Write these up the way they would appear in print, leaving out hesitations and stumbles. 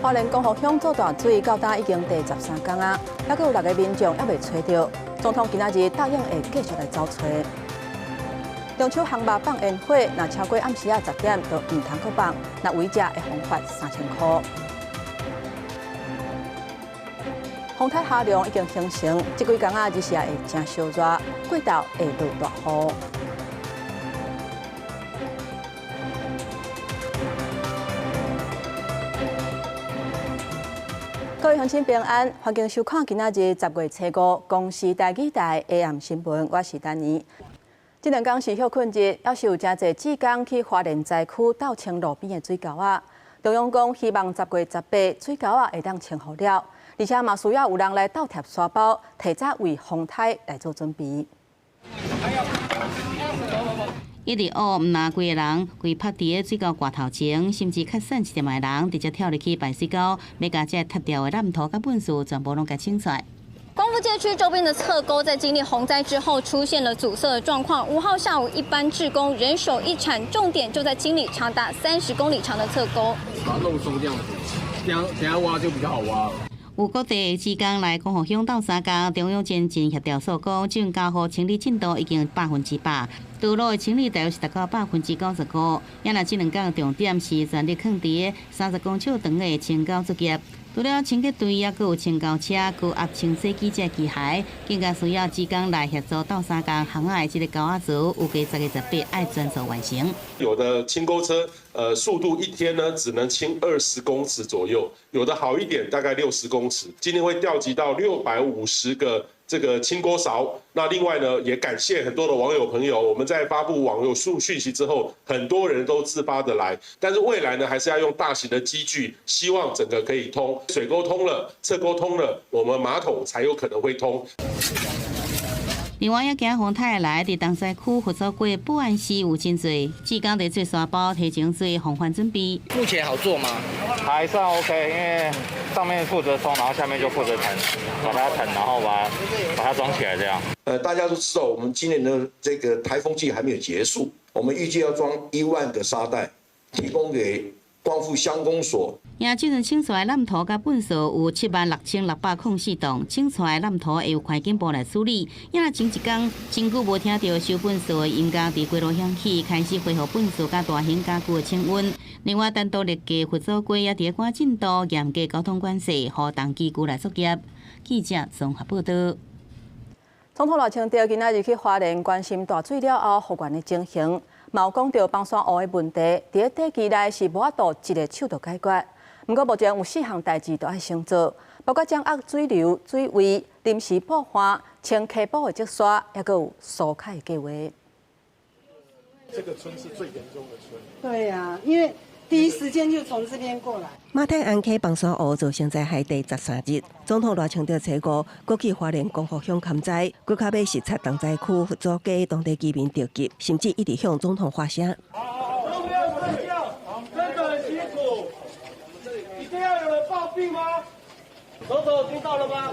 花蓮光復鄉做大水，到今已經第十三工啊，猶閣有六个民眾猶未揣著。總統今仔日答應會繼續來走揣。中秋烘肉放煙火，若超過暗時仔10點，就毋通閣放。若違者會予罰3000箍。風颱哈龍已經形成，這幾工啊，日時會誠燒熱，過晝會落大雨。各位鄉親平安，歡迎收看今仔日10月初五公視台語台 AM 新聞，我是丹妮。這兩工是歇睏日，猶是有誠濟志工去花蓮災區鬥清路邊的水溝仔。中央講希望10月18水溝仔會當清好了，而且嘛需要有人來鬥疊沙包，提早為風颱來做準備。一直學，毋若規个人規趴佇咧水溝蓋頭前，甚至較散一點的人直接跳入去排水溝，欲共這塌掉的爛土佮糞埽全部攏共清出來。光復街區周邊的側溝在經歷洪災之後出現了阻塞的狀況。5號下午，一班志工人手一鏟，重點就在清理長達30公里長的側溝。把它弄鬆這樣子，等下等下挖就比較好挖了。有各地的志工來光復鄉鬥相共，中央前進協調所講，種家戶清理進度已經100%，道路的清理大約是達到95%。也若這兩工重點是全力囥佇30公尺長的清溝作業。除了清潔隊，猶閣有清溝車、高壓清洗機這機械，更加需要志工來協助鬥相共巷仔的這個溝仔槽，預計10月18愛全數完成。有的清溝車，速度一天呢只能清20公尺左右，有的好一點大概60公尺。今天會調集到650個這個清溝勺。那另外呢，也感謝很多的網友朋友，我們在發布網友數訊息之後，很多人都自發的來。但是未來呢，還是要用大型的機具，希望整個可以通，水溝通了，側溝通了，我們馬桶才有可能會通。另外，也驚風颱來，佇重災區福祖街保安寺有真濟志工佇做沙包，提前做防範準備。目前好做嗎？還算 OK，因為上面負責沖，然後下面就負責鏟，把它鏟，然後把它裝起來這樣。大家都知道，我們今年的這個颱風季還沒有結束，我們預計要裝1萬個沙袋，提供給光復鄉公所。也這陣清出來爛土佮糞埽有76,604棟，清出來爛土會由環境部來處理。也若前一工，真久無聽著收糞埽的音樂佇街路響起，開始恢復糞埽佮大型家具的清運。另外，單獨立計佛祖街也佇咧趕進度，嚴格交通管制，予重機具來作業。記者綜合報導。總統賴清德今仔日去花蓮關心大水了後復原的情形，嘛有講著枋山湖的問題，佇咧短期內是無法度一个手就解決。毋過目前有四項代誌都愛先做，包括掌握水流、水位、臨時布岸、清溪埔的積沙，猶閣有疏開的計劃。這個村是最嚴重的村。對呀，因為第一時間就從這邊過來。馬太鞍溪枋山湖造成災害第13日，總統賴清德初五閣去花蓮光復鄉勘災，閣較欲視察重災區福祖街當地居民著急，甚至一直向總統發聲。都不要睡覺，真的很辛苦。一定要有人抱病嗎？總統聽到了嗎？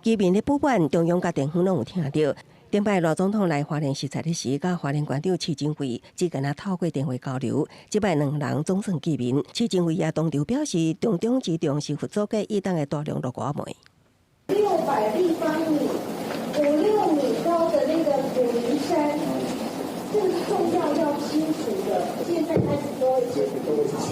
居民的不滿，中央佮地方攏有聽著。頂擺賴總統來花蓮視察的時，佮花蓮縣長徐珍惠只干焦透過電話交流。這擺兩人總算見面，徐珍惠也當場表示，重中之重是福祖街以東的大量落外煤。600立方米，5、6米高的那個土泥山，這個是重要要清除的。現在開始都會清，都會清，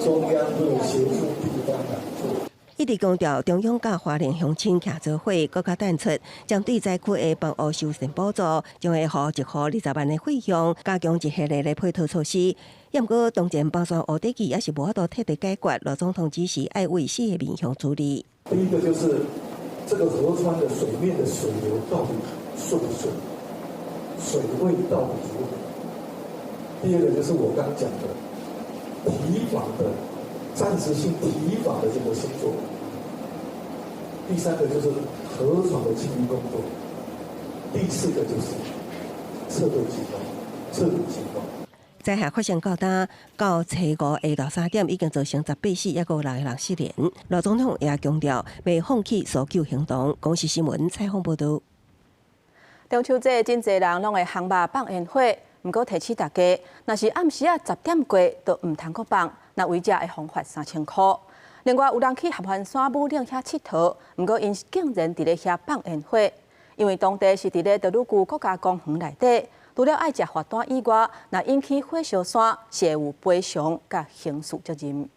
中央會協助地方來做。一直強調中央佮花蓮鄉親徛做伙，閣較淡出，針對災區的房屋修繕補助，將會予一戶20萬的費用，加強一系列的配套措施。也毋過，當前枋山湖短期猶是無法度徹底解決，賴總統指示愛為四個面向處理。第一個就是這個河川的水面的水流到底順不順，水位到底如何？第二個就是我剛講的堤防的暫時性堤防的這個工作。第三個就是河床的清淤工作。第四個就是撤退計劃，撤離計劃。災害發生到今，到初五下晝3點，已經造成18死，猶閣有六个人失聯。賴總統也強調，袂放棄搜救行動。公視新聞採訪報導。中秋節真濟人攏會烘肉放煙火，毋過提醒大家，若是暗時仔十點過，就毋通閣放。若違者會予罰3000箍。另外有人去合歡山武嶺遐𨑨迌，毋過𪜶竟然佇咧遐放煙火，因為當地是佇咧特魯谷國家公園內底，除了愛食罰單以外，若引起火燒山，是會有賠償佮刑事責任。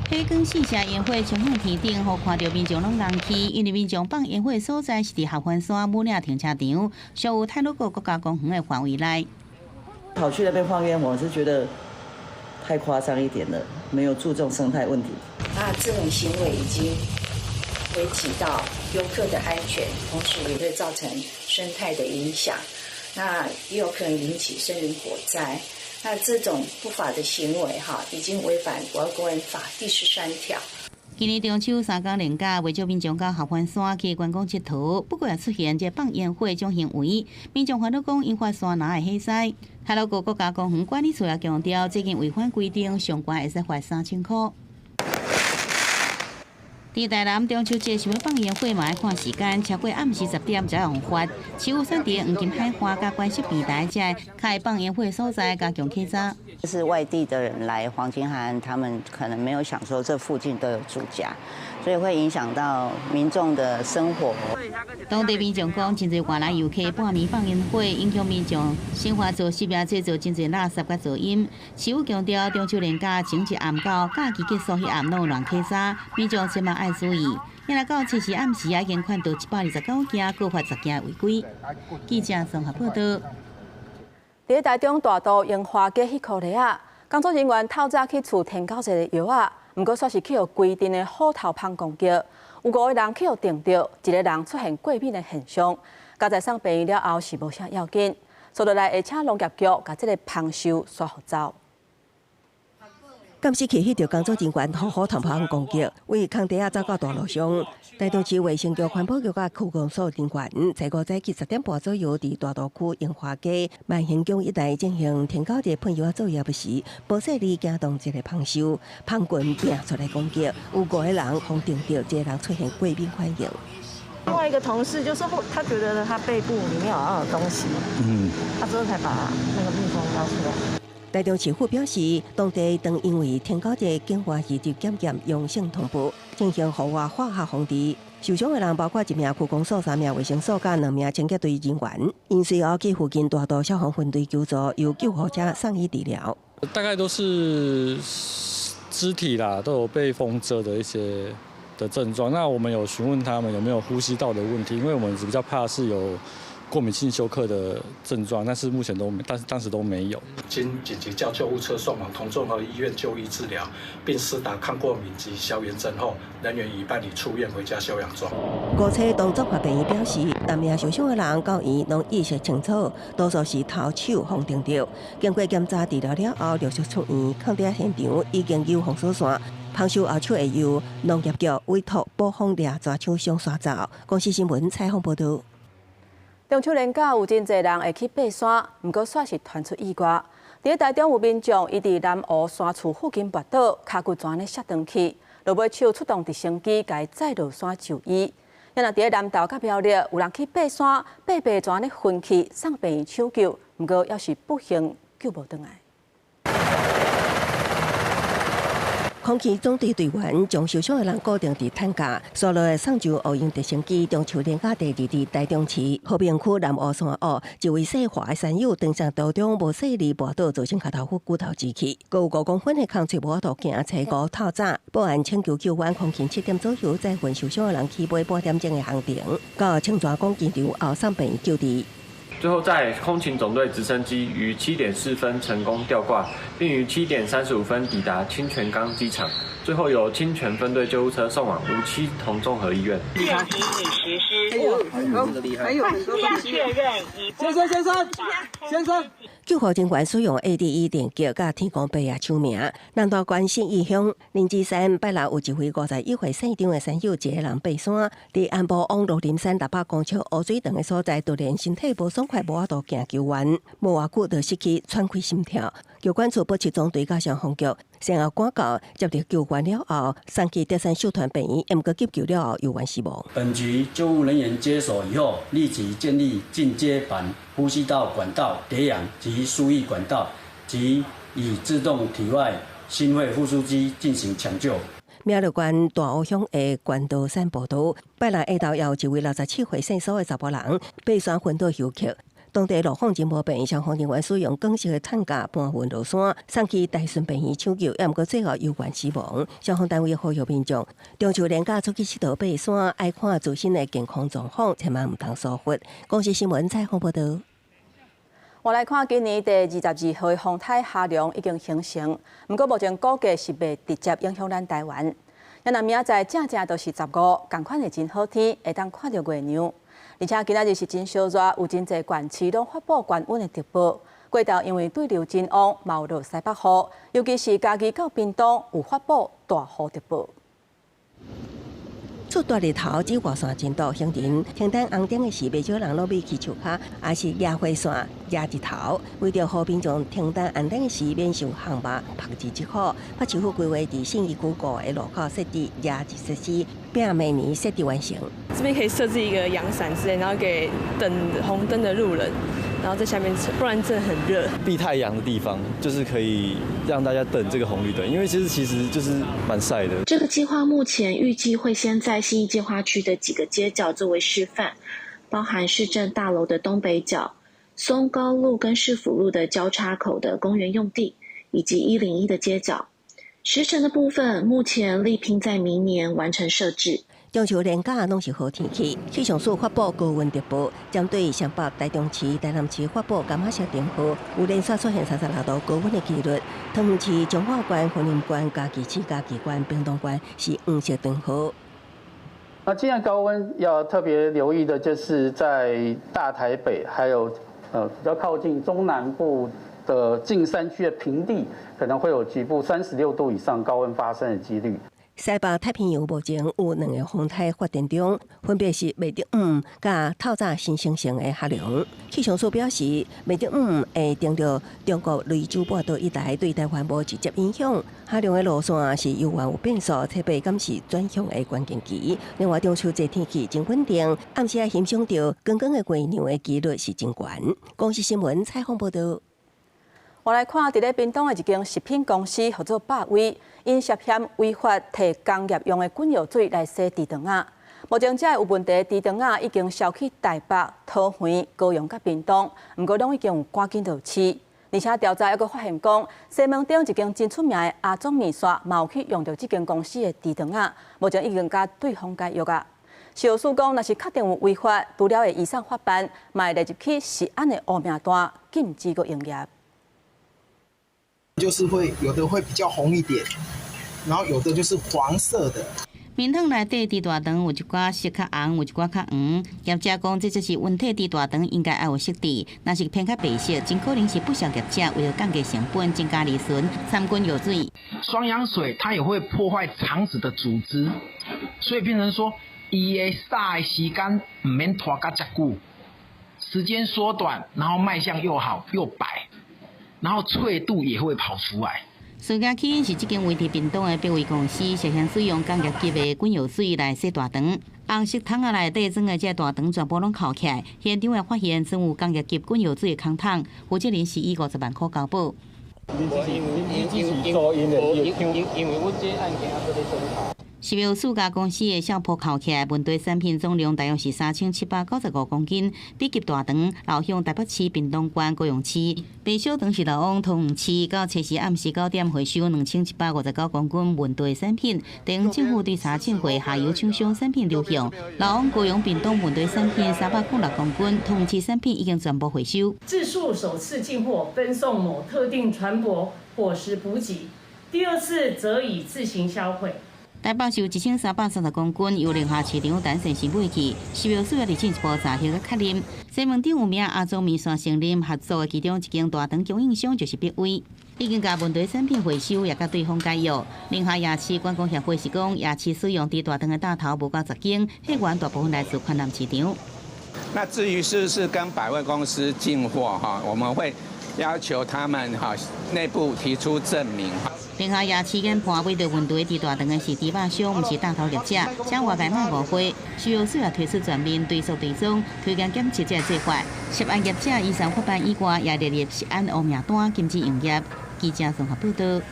火光四射煙火衝向天頂，予看著民眾攏愣去。因為民眾放煙火所在是佇合歡山武嶺停車場，屬於太魯閣國家公園的範圍內。跑去那邊放煙火，是覺得太誇張一點了，沒有注重生態問題。那這種行為已經危及到遊客的安全，同時也會造成生態的影響，那也有可能引起森林火災。那這種不法的行為，哈，已經違反《國家公園法》第13條。今年中秋三工連假，袂少民眾到合歡山去觀光𨑨迌，不過也出現這放煙火種行為，民眾煩惱講引發山林的火災。太魯閣國家公園管理處也強調，這件違反規定，上懸會使罰3000箍。佇台南中秋節想欲放煙火嘛，愛看時間，超過暗時10點才會予罰。市府選擇黃金海岸佮關石平台，這較會放煙火所在加強稽查。是外地的人來黃金海岸，他們可能沒有想說這附近都有住家，所以會影響到民眾的生活。當地民眾講，真濟外來遊客半暝放煙火，影響民眾生活作息，也製造真濟垃圾佮噪音。市府強調，中秋連假前一暗到假期結束彼暗攏有亂稽查，民眾千萬愛注意。來到七時暗時，已經看到129件，閣罰10件違規。記者綜合報道。佇台中大肚榮華街彼箍犁仔，工作人員透早去厝天狗一个藥仔，毋過煞是去予規陣的虎頭蜂攻擊，有五個人去予叮著，一个人出現過敏的現象，佳哉送病院了後是無啥要緊，煞落來會請農業局共這个蜂獸徙予走。監視器翕著工作人員予虎頭蜂攻擊，對空地仔走到大路上。台中市衛生局環保局佮區公所人員，初五早起10點半左右，佇大肚區榮華街萬興宮一帶進行天狗日噴藥仔作業時，無細膩驚動一个蜂獸，蜂群拼出來攻擊，有五個人予叮著，一個人出現過敏反應。另外一個同事就說，他覺得他背部裡面好像有東西，他之後才把那個蜜蜂撈出來。台中市府表示，當地當因為天狗日境外移入檢驗陽性通報，進行戶外化學防治。受傷的人包括一名區公所、三名衛生所佮兩名清潔隊人員，𪜶隨後去附近大肚消防分隊求助，由救護車送醫治療。大概都是肢體啦，都有被蜂蟄的一些的症狀。那我們有詢問他們有沒有呼吸道的問題，因為我們比較怕是有過敏性休克的症狀，但是目前都沒，但是當時都沒有。經緊急叫救護車送往同綜合醫院就醫治療，並施打抗過敏及消炎針後，人員已辦理出院回家休養中。五車東綜合病院表示，兩名受傷的人到院攏意識清楚，多數是頭手予叮著。經過檢查治療了後，陸續出院。空地現場已經有封鎖線，蜂獸後手會由農業局委託捕蜂獵抓廠商徙走。公視新聞採訪報導。中秋連假有真濟人會去爬山，毋過煞是傳出意外。佇台中有民眾，伊佇南湖山厝附近跋倒，跤骨全咧摔斷去，落尾手出動直升機共伊載落山就醫。若佇南投佮苗栗，有人去爬山，爬爬全咧昏去，送病院搶救，毋過猶是不幸救無轉來。空勤總隊隊員將受傷的人固定佇擔架，紲落來送上烏鷹直升機。中秋連假第二日，台中市和平區南湖山屋一位姓華的山友，登山途中無細膩跋倒，造成跤頭骨骨頭折去，閣有5公分的空喙無法度行，初五透早報案請求救援，空勤7點左右載運受傷的人起飛半點鐘的航程，到清泉崗機場後送病院救治。最後，在空勤總隊直升機於7點4分成功吊掛，並於7點35分抵達清泉崗機場。最後由清泉分隊救護車送往吳七同綜合醫院。現已實施。還有很多東西。確認已。先生，先生，先生。救護人員使用 AED 電擊佮天公伯仔署名。南投縣信義鄉林芝山拜六有一位51歲姓張的山友，一个人爬山，佇安埔往鹿林山600公尺烏水塘的所在，突然身體無爽快，無法度行救援，無偌久就失去喘氣心跳。疾管處保持總隊佮消防局先後趕到接到救援了後，送去德山秀團病院，毋過急救了後猶原死亡。本局救護人員接手以後，立即建立進階版呼吸道管道給氧及輸液管道及以自動體外心肺復甦機進行搶救。苗栗縣大湖鄉的關刀山步道，拜六下晝有一位67歲姓蘇的查埔人爬山昏倒休克，當地路況真無便，消防人員使用簡易的擔架搬運落山，送去大順病院搶救，毋過最後猶原死亡。消防單位呼籲民眾，中秋連假出去𨑨迌爬山，愛看自身的健康狀況，千萬毋通疏忽。公視新聞採訪報導。我來看今年第22號的風颱哈龍已經形成，毋過目前估計是袂直接影響咱台灣。若明仔載正正就是15，仝款的真好天，會當看著月亮。而且今仔日是真燒熱，有真濟縣市攏發布高溫的特報。過晝因為對流真旺，嘛有落西北雨，尤其是嘉義到屏東有發布大雨特報。出大日頭，紫外線真毒，行人停等紅燈的時，袂少人攏覕去樹跤，抑是舉火扇、舉日頭。為著予民眾停等紅燈的時，免受烘肉、曝熱之苦，北市府規劃佇信義區五个路口設置遮日設施，並明年設置完成。這邊可以設置一個陽傘之類，然後給等紅燈的路人，然後在下面撐，不然真的很熱。避太陽的地方，就是可以讓大家等這個紅綠燈，因為其實就是蠻曬的。這個計劃目前預計會先在信義計劃區的幾個街角作為示範，包含市政大樓的東北角、松高路跟市府路的交叉口的公園用地，以及101的街角。時程的部分，目前力拼在明年完成設置。中秋連假攏是好天氣，氣象署發布高溫特報，針對雙北、台中市、台南市發布柑仔色燈號，有連續出現36度高溫的紀錄。桃園市、彰化縣、雲林縣、嘉義市、嘉義縣、屏東縣是黃色燈號。那今天高溫要特別留意的，就是在大台北，還有比較靠近中南部的近山區的平地，可能會有局部36度以上高溫發生的幾率。西北太平洋目前有兩個風颱發展中，分別是麥德姆佮透早新生成的哈龍。氣象署表示，麥德姆會登陸中國雷州半島一帶，對台灣無直接影響。哈龍的路線是猶原有變數，特別敢是轉向的關鍵期。另外，中秋節天氣真穩定，暗時仔欣賞著光光的月亮的幾率是真懸。公視新聞採訪報導。我來看，佇咧屏東的一間食品公司，號做百威，𪜶涉嫌違法提工業用的滾藥水來洗豬腸仔。目前，這个有問題的豬腸仔已經銷去台北、桃園、高雄佮屏東，毋過攏已經有趕緊落市。而且調查猶閣發現講，西門町一間真出名的阿祖麵線，嘛有去用著這間公司的豬腸仔，目前已經共對方解約啊。食藥署講，若是確定有違法，除了會移送法辦，嘛會列入去食安的烏名單，禁止閣營業。就是會有的會比較紅一點，然後有的就是黃色的。麵湯內底豬大腸有一寡色較紅，有一寡較黃。業者講，這就是溫體豬大腸應該愛有色澤，若是偏較白色，真可能是不肖業者為了降低成本、增加利潤，摻滾藥水。雙氧水它也會破壞腸子的組織，所以變成說，伊的殺的時間毋免拖甲遮久，時間縮短，然後賣相又好又白。然後脆度也會跑出來。事件起因是這間位佇屏東的百威公司涉嫌使用工業級的滾藥水來洗大腸，紅色桶仔內底裝的這大腸全部攏扣起來，現場也發現裝有工業級滾藥水的空桶，負責人是以50萬塊交保。因為阮這案件還閣咧偵查。食藥署共公司的銷鋪扣起來，問題產品總量大約是3795公斤，比及大腸流向台北市、屏東縣、高雄市。白小腸是流往桃園市，到初四暗時9點回收2759公斤問題產品。地方政府對查證過下游廠商產品流向，流往高雄、屏東問題產品306公斤，桃園市產品已經全部回收。自述首次進貨分送某特定船舶伙食補給，第二次則已自行銷毀。台北市有1330公斤由寧夏市場單線是買去，食藥署也佇進一步查核佮確認。西門町有名阿祖麵線承認合作的其中一間大腸供應商就是百威，已經共問題產品回收，也共對方解約。寧夏夜市觀光協會是講，夜市使用佇大腸的大頭無夠10斤，貨源大部分來自環南市場。那至於是不是跟百威公司進貨哈，我們會要求他們哈內部提出證明。另外，夜市研判買著問題佇大腸的是豬肉商，毋是大頭業者，請外界莫誤會。食藥署也推出全面追溯追蹤、推行檢測這个做法。涉案業者依三法辦以外，也列入食安黑名單，禁止營業。記者綜合報道。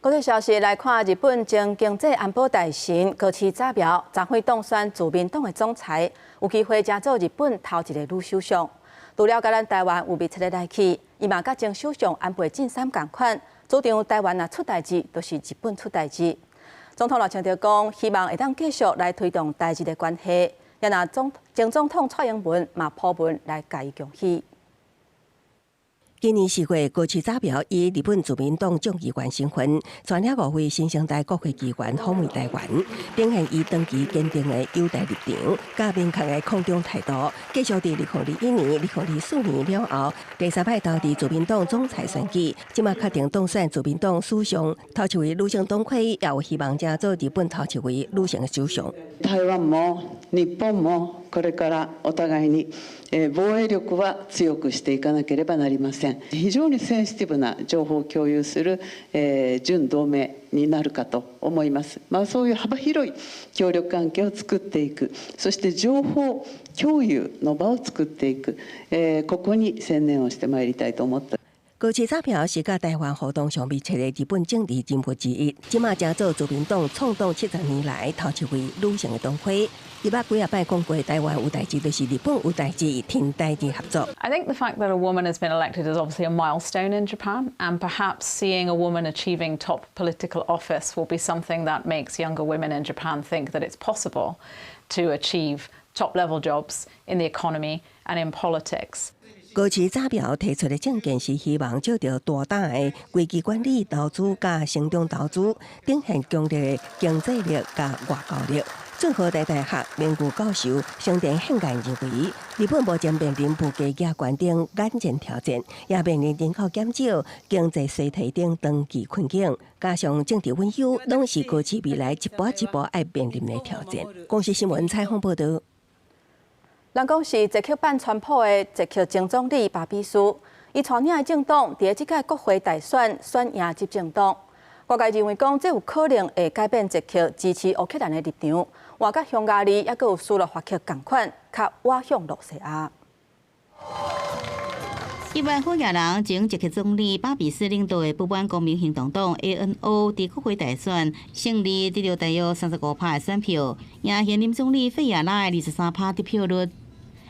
國際消息來看，日本前經濟安保大臣高市早苗昨昏當選自民黨的總裁，有機會成做日本頭一个女首相。除了佮咱台灣有密切的來去，伊嘛佮前首相安倍晉三仝款，主張台灣若出代誌，就是日本出代誌。總統賴清德講，希望會當繼續來推動台日的關係。也若總前總統蔡英文嘛鋪文來共伊恭喜。今年4月，高市早苗以日本自民黨眾議員身份，率領五位新生代國會議員訪問台灣，展現伊長期堅定的友台立場，佮明確的抗中態度。繼續佇2021年、2024年了後，第三擺投佇自民黨總裁選舉，這馬確定當選自民黨首相，頭一位女性黨魁，也有希望成做日本頭一位女性首相。台灣も日本もこれからお互いに防衛力は強くしていかなければなりません。非常にセンシティブな情報を共有する準同盟になるかと思います。まあ、そういう幅広い協力関係を作っていく、そして情報共有の場を作っていく、ここに専念をしてまいりたいと思った。高市早苗是佮台灣互動上密切的日本政治人物之一，這馬成做自民黨創黨70年來頭一位女性的黨魁。伊捌幾仔擺講過，台灣有代誌就是日本有代誌，挺台日合作。 I think the fact that a woman has been elected is obviously a milestone in Japan, and perhaps seeing a woman achieving top political office will be something that makes younger women in Japan think that it's possible to achieve top level jobs in the economy and in politics. 高市早苗提出的政見是希望藉著大膽的危機管理投資佮成長投資，展現強烈的經濟力佮外交力。俊和台大學名譽教授生田憲彦認為，日本目前面臨物價懸等眼前挑戰，也面臨人口減少、經濟衰退等長期困境，加上政治隱憂，攏是高市未來一步一步愛面臨的挑戰。公視新聞採訪報道。人講是捷克版川普的捷克前總理巴比斯，伊帶領的政黨佇這屆國會大選選贏執政黨。外界認為講，這有可能會改變捷克支持烏克蘭的立場，換佮匈牙利抑閣有斯洛伐克仝款，較倚向露西亞。一般好額人前捷克總理巴比斯領導的不滿公民行動黨 ANO 佇國會大選勝利，得著大約35%的選票，贏現任總理費亞拉的23%得票率。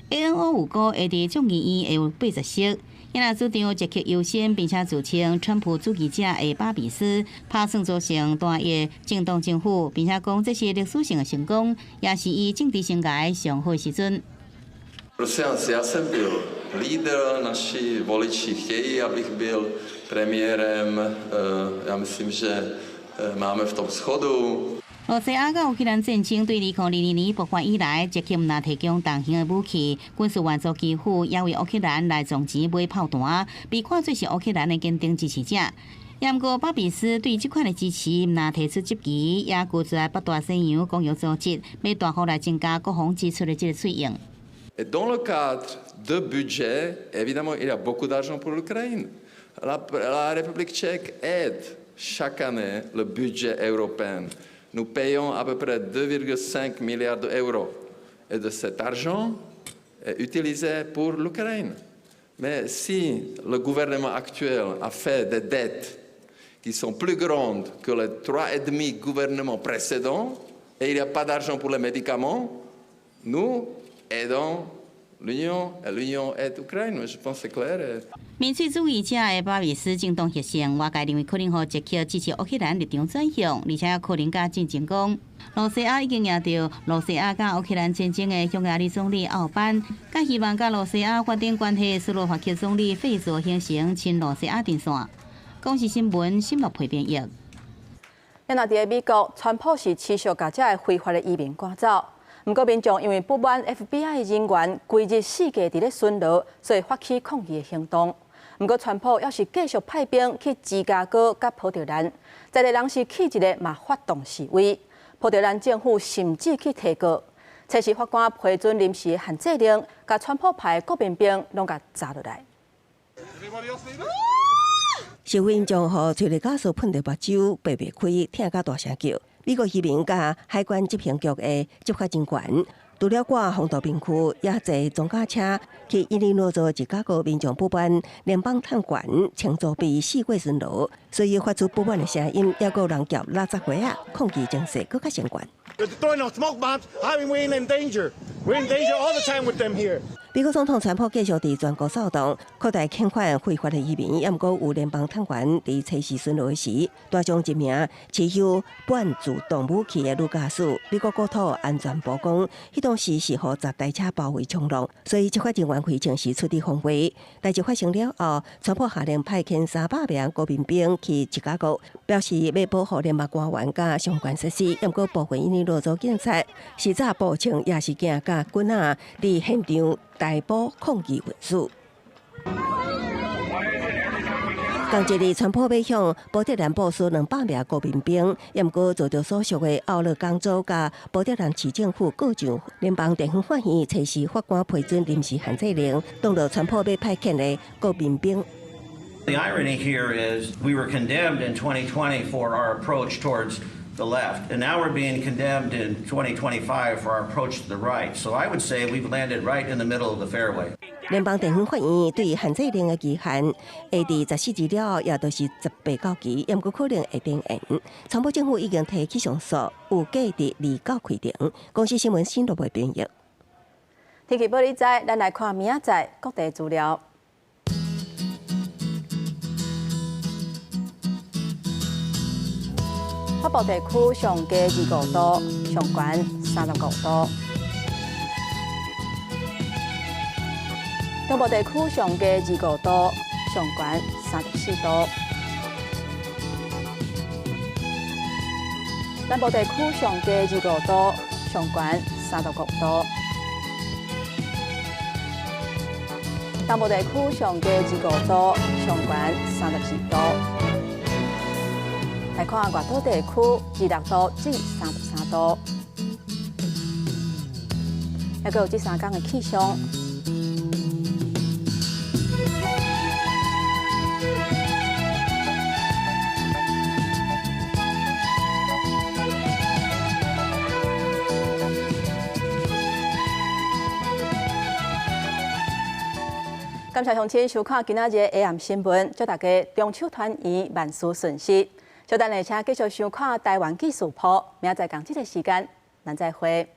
ANO 預估會佇眾議院會有80席。也若主張捷克優先，並且自稱川普主義者的巴比斯，拍算組成單一政黨政府，並且講這是歷史性的成功，也是伊政治生涯上好時陣。 Prosím vás, já jsem byl lídr, naši voliči chtějí, abych byl premiérem. Já myslím, že máme v tom shodu. 露西亞佮烏克蘭戰爭對2022年爆發以來，捷克毋但提供重型的武器、軍事援助基輔，也為烏克蘭來募錢買炮彈，被看做是烏克蘭的堅定支持者。毋過巴比斯對這款的支持，毋但提出質疑，也拒絕北大西洋公約組織欲大幅來增加國防支出的這个費用。 Et dans le cadre de budget, évidemment, il y a beaucoup d'argent pour l'Ukraine. La République tchèque aide chaque année le budget européen. Nous payons à peu près 2,5 milliards d'euros. Et de cet argent est utilisé pour l'Ukraine. Mais si le gouvernement actuel a fait des dettes qui sont plus grandes que les 3,5 gouvernements précédents, et il n'y a pas d'argent pour les médicaments, nous aidons l'Union et l'Union aide l'Ukraine. Je pense que c'est clair. 民粹主義者的巴比斯政黨獲勝，外界認為可能予捷克支持烏克蘭立場轉向，而且可能佮進前講，露西亞已經贏著露西亞佮烏克蘭戰爭的匈牙利總理奧班，佮希望佮露西亞發展關係斯洛伐克總理費佐形成親露西亞陣線。公視新聞新樂培編譯。若佇个美國，川普是持續共這个非法的移民趕走。毋過民眾因為不滿 FBI 人員規日四界佇咧巡邏，所以發起抗議的行動。毋過川普猶是繼續派兵去芝加哥佮波特蘭，在地人士氣一个嘛發動示威，波特蘭政府甚至去提告，測試法官批准臨時限制令，共川普派的國民兵攏共查落來。示威民眾予催淚ガス噴著目睭，閉袂開，疼甲大聲叫。美國移民佮海關執行局的執法人員，除了掛防毒面具，也坐裝甲車去伊利諾州芝加哥民眾不滿聯邦探員穿裝備四過巡邏，所以發出不滿的聲音，猶閣有人舉垃圾花仔，抗議情勢閣較升懸。 We're in danger all the time with them here. 美國總統川普繼續佇全國騷動，擴大遣返非法的移民，猶毋過有聯邦探員佇測試巡邏時，帶上一名持有半自動武器的女駕駛。美國國土安全部講，彼當時是予10台車包圍衝浪，所以執法人員非常時出佇防衛。代誌發生了後，川普下令派遣300名國民兵去芝加哥，表示欲保護聯邦官員佮相關設施。猶毋過部分伊利諾州警察實在報稱也是驚佮棍仔佇現場逮捕抗議人士。仝一日，川普欲向波特蘭部署200名國民兵，猶毋過遭著所屬的奧勒岡州佮波特蘭市政府告上聯邦地方法院，測試法官批准臨時限制令，擋著川普欲派遣的國民兵。 The irony here is we were condemned in 2020 for our approach towards the left, and now we're being condemned in 2025 for our approach to the right. So I would say we've landed right in the middle of the fairway. 聯邦地方法院對限制令的期限會佇14日了後，也就是18到期，猶毋過可能會展延。川普政府已經提起上訴，有計佇29開庭。公視新聞新羅編譯。天氣報你知，咱來看明仔載各地資料。北部地區上低25度，上懸35度。中部地區上低25度，上懸34度。南部地區上低25度，上懸35度。東部地區上低25度，上懸32度。來看外島地區，26度至33度。猶閣有這3工的氣象。感謝鄉親收看今仔日 AM 新聞，祝大家中秋團圓，萬事順心。小等下，請繼續收看台灣記事簿，明仔載仝這个時間，咱再會。